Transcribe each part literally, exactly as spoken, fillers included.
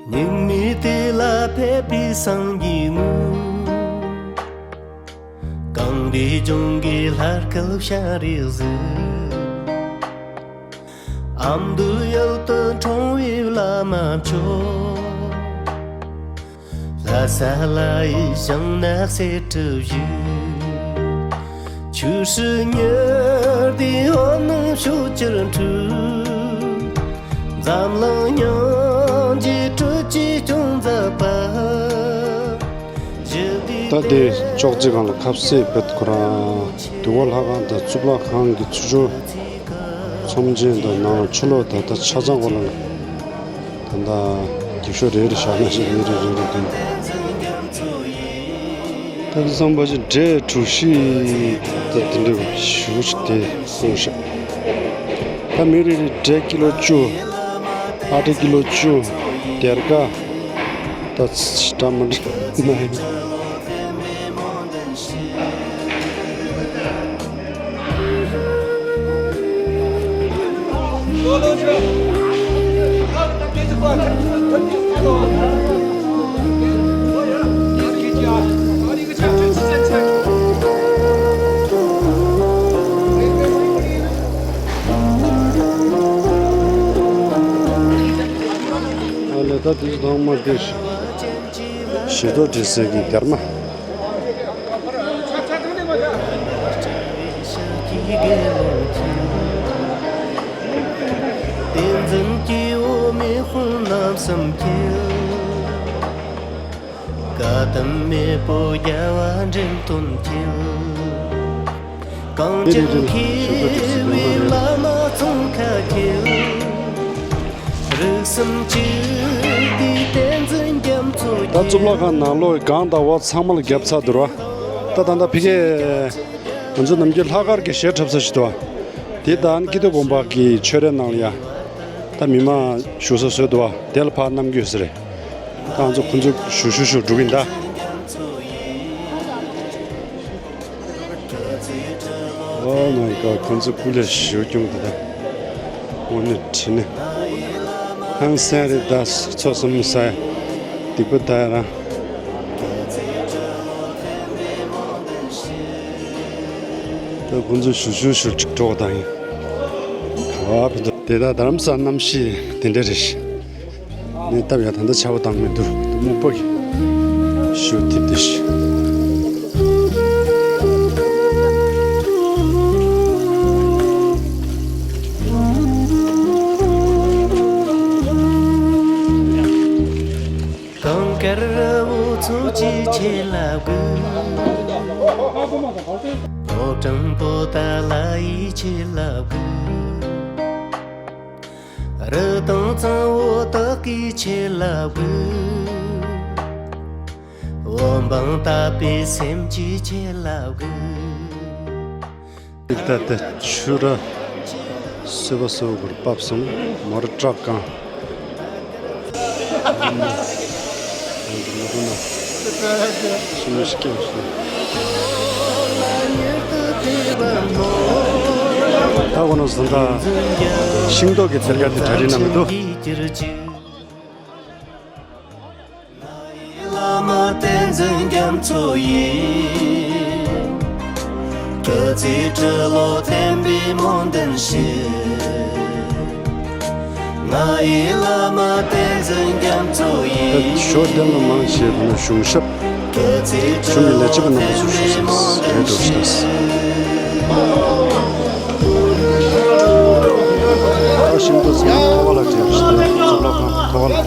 སྙིགས་མའི་དུས་ལ་ཕེབས་པའི་སངས་རྒྱས་དངོས། གངས་རིའི་ལྗོངས་ཀྱི་ལྷ་སྐལ་ཤར་རིའི་གཟིགས། ཨ་མདོའི་ཡུལ་དུ་འཁྲུངས་པའི་བླ་མ་མཆོག་ལྷ་ས་ལ་ཡི་ཞིང་ནགས་གསེར་བྲིས་བཞུགས། ཆུ་སྲིན་ཉི་ཟླའི་འོད་སྣང་ཕྱོགས་བཅུར་འཕྲོས། འཛམ་གླིང་སྙིང་རྗེའི་སྤྲུལ་སྐྱེས་སྐྱོང་མཛད་པ། ད་དེ་ཅོག་ཙེ་སྒང་ལ་ཁ་ཟས་ཕུད། ཁོ་རང་འདུལ་བ་ལྷ་ཁང་དང་གཙུག་ལག་ཁང་གི་ཚུར་ཕྱོགས་ཚོམས་ཆེན་དང་ནང་ལ་ཆུ་ལོག་ད་ལྟ་ཆ་ཚང་སྒང་ལ་ད་ལྟ་འགྱིག་ཤོག་རེ་རེ་བཞག་ན་ཞིག་མི་རེ་རེ་རེ་འདུག་ད་དེང་སང་ཕལ་ཆེར་འབྲས་གྲུ་བཞི་ད་དེ་འདྲ་ཞེ་པོ་ཅིག་དེ་བསྐུངས་ཤག་ད་མི་རེ་རེ་འབྲས་ཀི་ལོ་བཅུ། ཨ་ཊ་ཀི་ལོ་བཅུ། སྡེར་ཁ་ད་ཚ་འདྲ་མི་འདྲ་ན་ཡིན། ཨ་ལས། ད་དེ་ཚོ་ཚང་མ་དེ་ཞི་མདོག་འདྲེས་སའི་གི་སྡེར་མ། བསྟན་འཛིན་སྐྱེས་བུ་མེ་དཔུང་རྣམ་གསུམ་འཁྱིལ། བཀའ་གདམས་མེས་པོ་རྒྱལ་བ་འགྲེམས་སྟོན་འཁྱིལ། གངས་ཅན་མཁས་པའི་བླ་མ་ཙོང་ཁ་འཁྱིལ། རིགས་གསུམ་གཅིག་བསྡུས་བསྟན་འཛིན་རྒྱ་མཚོ་ད་གཙུག་ལག་ཁང་ནང་ལོགས་སྒང་དང་འོག་ཚང་མ་ལ་བརྒྱབ་ཚར་འདུག་ར། ད་ད་ལྟ་ཕ་གིར་ང་ཚོ་ནམ་རྒྱུན་ལྷག་དཀར་གྱི་གཞས་འཁྲབ་ས་ཞིག་འདུག་བ། དེ་ད་ཀིརྟི་དགོན་པ་གི་ཆོས་རའི་ནང་ལ་ཡ། ད་མི་མང་བཞུགས་ས་བཟོས་འདུག་བ། དེ་ལ་ཕར་བསྣམས་རྒྱུ་ཡོད་ས་རེད། ད་ང་ཚོ་ཁོང་ཚོ་བཞུགས་བཞུགས་བཞུགས་འགྲོ་གི་ཡིན་ད། Oh my God, ཁོང་ཚོ་སྐུ་ལས་ཞེ་པོ་སྐྱོང་འདུག་ད། དངོས་གནས་དྲིན་ནས། ཧང་སང་རེད་ད། ཚོགས་གསུམ་ཟ་ཡ། སྡིག་པ་ད་ཡ་རང་། ད་ཁོང་ཚོ་བཞུགས་བཞུགས་བཞུགས་ཅིག་འགྲོ་དང་ཡིན། ཨ་ཕ་དོ། དེ་ད་རྡ་རམ་ས་ལ་གནམ་གཤིས་དེ་འདྲ་རེད་ཤག་ནས་སྟབས་ཡག་ད་ལྟ་ཆར་པ་བཏང་མི་འདུག་སྨུག་པ་གི་ཞུ་ཐིབས་དེ་ཤི། གངས་དཀར་རི་བོ་མཚོ་སྐྱེས་ཆེ་ལ་གུས། ཕོ་བྲང་པོ་ཏཱ་ལ་ཡི་ཆེ་ལ་གུས། རི་དྭགས་གཙང་བོ་སྟག་གི་ཆེ་ལ་བུ། བོད་འབངས་དད་པའི་སེམས་ཀྱི་ཆེ་ལ་བུ། ཏིག་ཏ་ཏ་ཆུ་ར་སོས་པ་སོ་གུར་བབས་སོང་། མོ་ར་ཊག་གང་། ད་གོ་ནོ་ཟིན་ད་ཤིང་ཏོག་གི་ཚལ་ཁ་དེ་གྲ་སྒྲིག་གནང་གི་འདུག་བླ་མ་བསྟན་འཛིན་རྒྱ་མཚོ་ཡི། སྐུ་ཚེ་ཁྲི་ལོ་བརྟན་པའི་སྨོན་འདུན་ཞུ། ང་ཡི་བླ་མ་བསྟན་འཛིན་རྒྱ་མཚོ་ཡི། ད་ཞོ་བསྟན་ལ་མང་ཆེ་བ་ནི་གཞུང་ཞབས། གཞུང་གི་ལས་བྱེད་པ་རྣམ་པ་ཚོ་ཞུ་སེམས་རེད་འགྲོ་ཞེས། ཨ་ཤིང་ཏོག་ཚང་མ་ཐོག་ལ་བྲིས་པ་ཞིག་ཐོག་ལ་ཁང་ཐོག་ལ།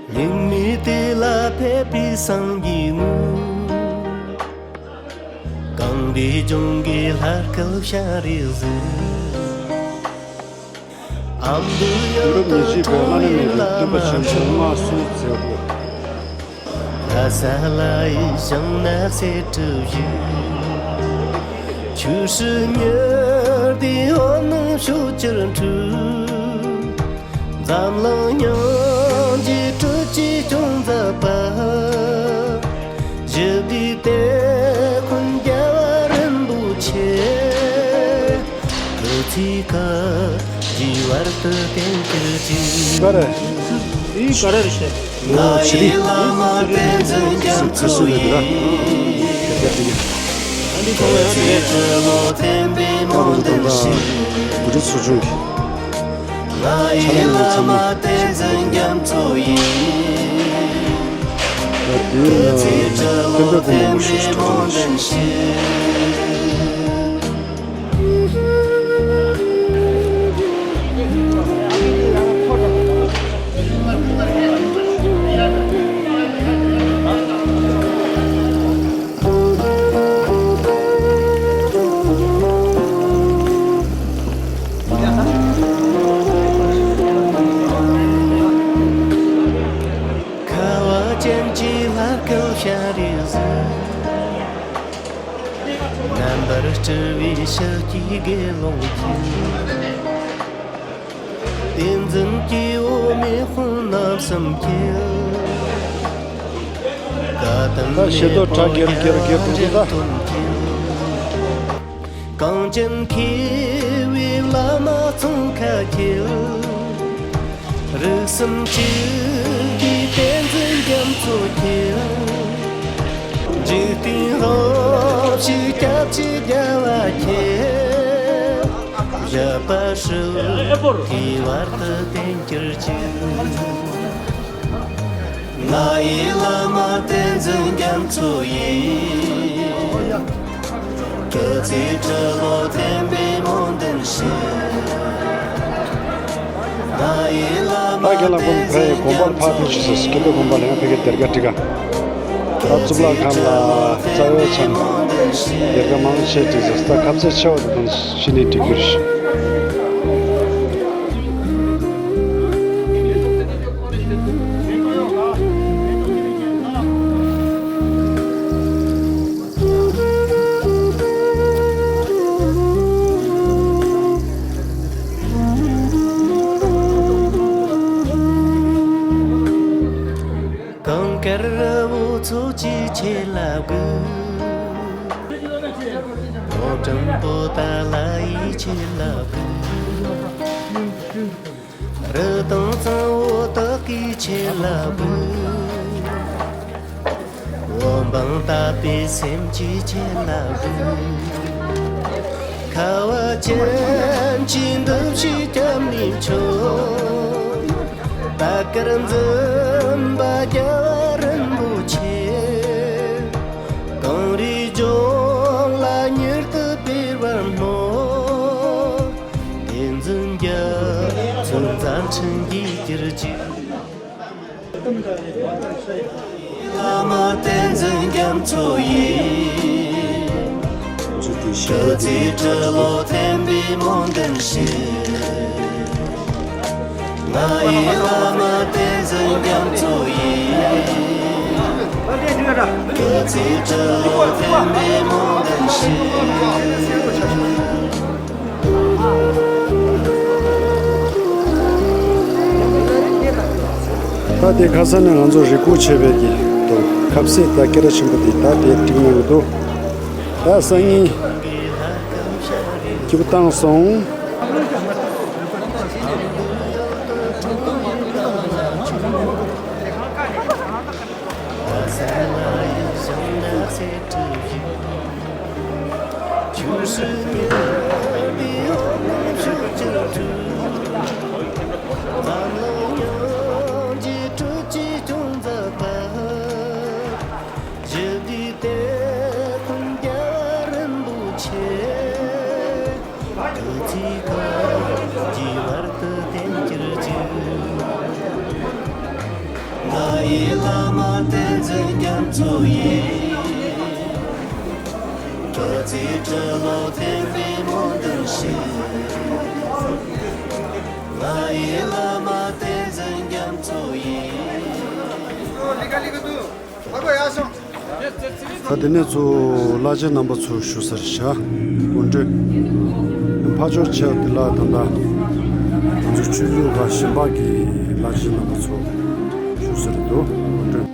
སྙིགས་མའི་དུས་ལ་ཕེབས་པའི་སངས་རྒྱས་དངོས། གངས་རིའི་ལྗོངས་ཀྱི་ལྷ་སྐལ་ཤར་རིའི་གཟིགས། ཨ་མདོའི་ཡུལ་དུ་འཁྲུངས་པའི་བླ་མ་མཆོག་ལྷ་ས་ལ་ཡི་ཞིང་ནགས་གསེར་བྲིས་བཞུགས། ཆུ་སྲིན་ཉི་ཟླའི་འོད་སྣང་ཕྱོགས་བཅུར་འཕྲོས། འཛམ་གླིང་སྙིང་རྗེའི་སྤྲུལ་ ག་རེ། འདི་ག་རེ་རེད་ཤག་ང་ཕྱི་རི། ཁ་སང་ལ་འདི་ར། ཨ་འདི་ཚང་མ་ཡང་རེད། ད་རུང་ད་ལྟ་བུ་རི་ཚོ་ཆུང་གི་ཆ་ལག་ཚང་མ། ད་འདི་ལ་སྟོན་པའི་དགོན་པ་མང་པོ་ཞིག་གྲགས་ཀྱི་རེད། ཁ་བ་ཅན་གྱི་ལྷ་སྐལ་ཤ་རི་གཟིགས། རྣམ་པར་སྤྲུལ་པའི་ཞལ་གྱི་དགེ་སློང་ཁྱེད། བསྟན་འཛིན་གྱི་འོ་མའི་དཔུང་རྣམ་གསུམ་ཁྱེད། བཀའ་གདམས་ད་ཤེས་རྟོགས་གྲགས་རྒྱལ་རྒྱལ་རྒྱལ་འགྲོ་གི་ད། གངས་ཅན་མཁས་པའི་བླ་མ་ཙོང་ཁ་ཁྱེད། རིགས་གསུམ་གཅིག་གི་བསྟན་འཛིན་རྒྱ་མཚོ་ཁྱེད། འཇིག་རྟེན་ལྷོ་ཕྱོགས་སྐྱབས་ཀྱི་རྒྱལ་བ་ཁྱེད། བཞད་པ་ཧྲིལ་པོའི་བར་དུ་བརྟན་གྱུར་ཅིག་ང་ཡི་བླ་མ་བསྟན་འཛིན་རྒྱ་མཚོ་ཡིས། སྐུ་ཚེ་ཁྲི་ལོ་བརྟན་པའི་སྨོན་འདུན་ཞུ། ང་ཡི་བླ་མ་ད་རྒན་ལགས་ཁོང་ཕ་ཡི་དགོན་པར་ཕར་ཕེབས་ཤིག་ཟེར། སྐྱེ་འགྲོ་དགོན་པ་ལ་ཡང་ཕ་གིར་སྡེར་ཁ་སྒྲིག་ག་ད་གཙུག་ལག་ཁང་ལ་རྩ་བའི་ཚང་སྡེར་ཁ་མང་ཆེ་སྒྲིག་ཟེར། ད་ཁ་ཚད་ཆེ་བ་དེ་དང་གཞི་ནས་སྒྲིག་རྒྱུ་རེད། གངས་དཀར་རི་བོ་མཚོ་སྐྱེས་ཁྱེད་ལ་འབུལ། མོ་སྤྲང་པོ་ཏཱ་ལ་ཡིས་ཁྱེད་ལ་འབུལ། རི་དྭགས་གཙང་བོ་སྟག་གིས་ཁྱེད་ལ་འབུལ། བོད་འབངས་དད་པའི་སེམས་ཀྱིས་ཁྱེད་ལ་འབུལ། ཁ་བ་ཅན་གྱི་འདུ་ཤེས་སྐྱབས་གནས་མཆོག་ད་གར་འཛིན་པ་རྒྱལ་བ་རིན་པོ་ཆེ། གངས་རིའི་ལྗོངས་ལ་མྱུར་དུ་འཕེལ་བར་སྨོན། བསྟན་འཛིན་རྒྱ་མཚོའི་མཛད་འཕྲིན་རྒྱས་གྱུར་ཅིག་བླ་མ་བསྟན་འཛིན་རྒྱ་མཚོ་ཡིས། སྐུ་ཚེ་ཁྲི་ལོ་བརྟན་པའི་སྨོན་འདུན་ཞུ། ང་ཡི་བླ་མ་བསྟན་འཛིན་རྒྱ་མཚོ་ཡིས། སྐུ་ཚེ་ཁྲི་ལོ་བརྟན་པའི་སྨོན་འདུན་ཞུ། ད་དེ་ཁ་སང་ནས་ང་ཚོ་རེ་སྒུག་བྱས་པའི་གི་དུ་ཁ་ཟས་ད་སྐད་གྲགས་ཆེན་པོ་དེ་ད་དེ་སྒྲིག་གནང་གི་འདུག་ད་སང་ཉིན་སྐྱིད་པོ་བཏང་སོང་། ང་ཡི་བླ་མ་བསྟན་འཛིན་རྒྱ་མཚོ་ཡིས། སྐུ་ཚེ་ཁྲི་ལོ་བརྟན་པའི་སྨོན་འདུན་ཞུ། ང་ཡི་བླ་མ་བསྟན་འཛིན་རྒྱ་མཚོ་ཡིས། ད་དེ་ནས་ཚུར་བླ་ཆེན་རྣམ་པ་ཚོ་བཞུགས་སར་བཞག་སྐུ་མགྲོན། ཕར་ཕྱོགས་ཆེ་བ་འདི་ལ་ད་ལྟ་ང་ཚོ་ཆོས་ལུགས་ཁག་གཞན་པ་གི་བླ་ཆེན་རྣམ་པ་ཚོ་བཞུགས་སར་འདུག་སྐུ་མགྲོན།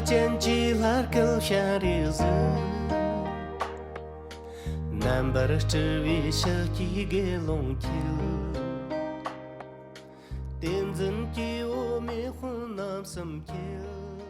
སྤྱན་གྱི་ལྷ་སྐལ་ཤཱ་རིའི་གཟི། རྣམ་པར་སྤྲུལ་པའི་ཤཱཀྱའི་དགེ་སློང་ཁྱེད། བསྟན་འཛིན་གྱི་འོ་མའི་དཔོན་རྣམ་གསུམ་ཁྱེད།